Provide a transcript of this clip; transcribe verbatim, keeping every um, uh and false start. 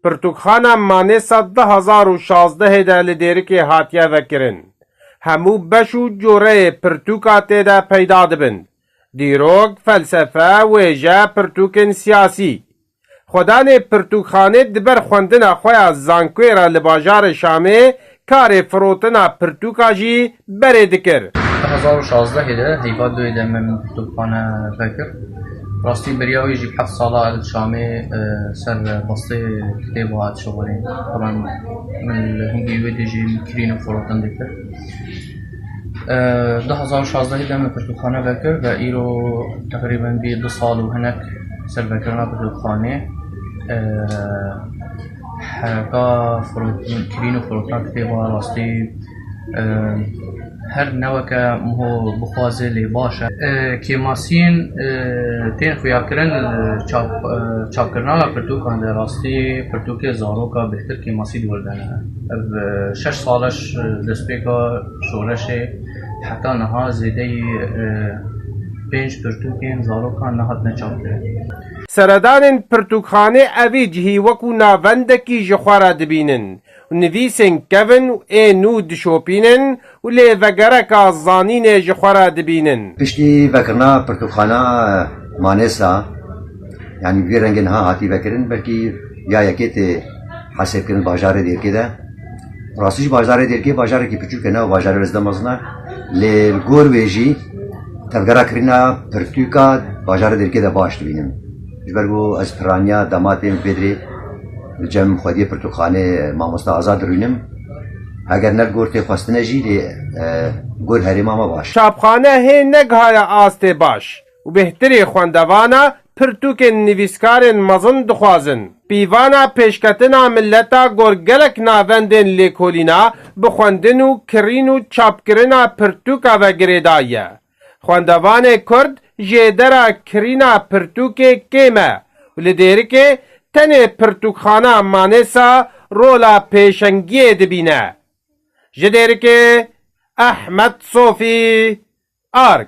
Pirtûkxana Manêsa du hezar û şazdehê de li Dêrikê hatiye vekirin. Hemû beş û coreyê pirtûka tê de peyda dibin. Dîrok, felsefe, wêje, pirtûkên siyasî. Xwedanê pirtûkxanê di ber xwendina xwe ya zankoyê re li bajarê Şamê karê firotina pirtûka jî berê dikir. Di hezar û şazdehê de heyva duyê de me min pirtûkxane vekir. Rastî beriya wê jî heft sala ez li Şamê, e, ser bastê kitêba dişuxulîm. Xuran min li hingî wê dê jî kirîn û firotin dikir. E, du hezar û şazdehê de me pirtûkxane vekir ve îro teqrîben bî du sal û hinek ser vekirina pirtûkxanê. E, herka firot-, kirîn û firotina kitêba rastî, e, her ne weke miho bixwaze lê baş e. E, kêmasiyên, e, tên xuyakirin, e, çap, e, çapkirina pirtûkan de rastî pirtûkê zaroka bêhtir kêmasî di wir de ne. Ev, e, şeş saleş, e, destpêka şoreşê heta niha zêdeyî, e, pênc pirtûkên zarokan nehatine çapkirin. Seredanên pirtûkxanê evî cihî wekû navendekî ji xwe re dibînin û nivîsên kevin û ê nû dişopînin û lêvegereka zanînê ji xwe re dibînin. Piştî vekirina pirtûkxana Manêsa, yanî vî rengê niha hatî vekirin, belkî ya yekê tê hesêbkirin bajarê Dêrikê de. Rastî jî bajarê Dêrikê bajarekî piçûk e, ne bajarê zêde mezin e. Lê li gor wê jî tevgera kirîna pirtûka bajarê Dêrikê de baş dibînim. Ji ber ku ez piraniya dematê min pê dirê li cem xwediyê pirtûkxanê mamosta Azad dirûnim. Heger ne li gor tê xwestine jî lê, e, gor herêma me baş. Çapxane hê negihaye astê baş û bêhtirî xwendevana pirtûkên nivîskarên mezin dixwazin. Pîvana pêşketina mileta gor gelek navendên lêkolîna bi xwendin û kirîn û çapkirina pirtûka ve girêdayî ye. Xwendevanê Kurd jêdera kirîna pirtûkê kêm e û li Dêrikê tenê pirtûkxana Manêsa rola pêşengiyê dibîne. Ji Dêrikê, Ehmed Sofî, Arg.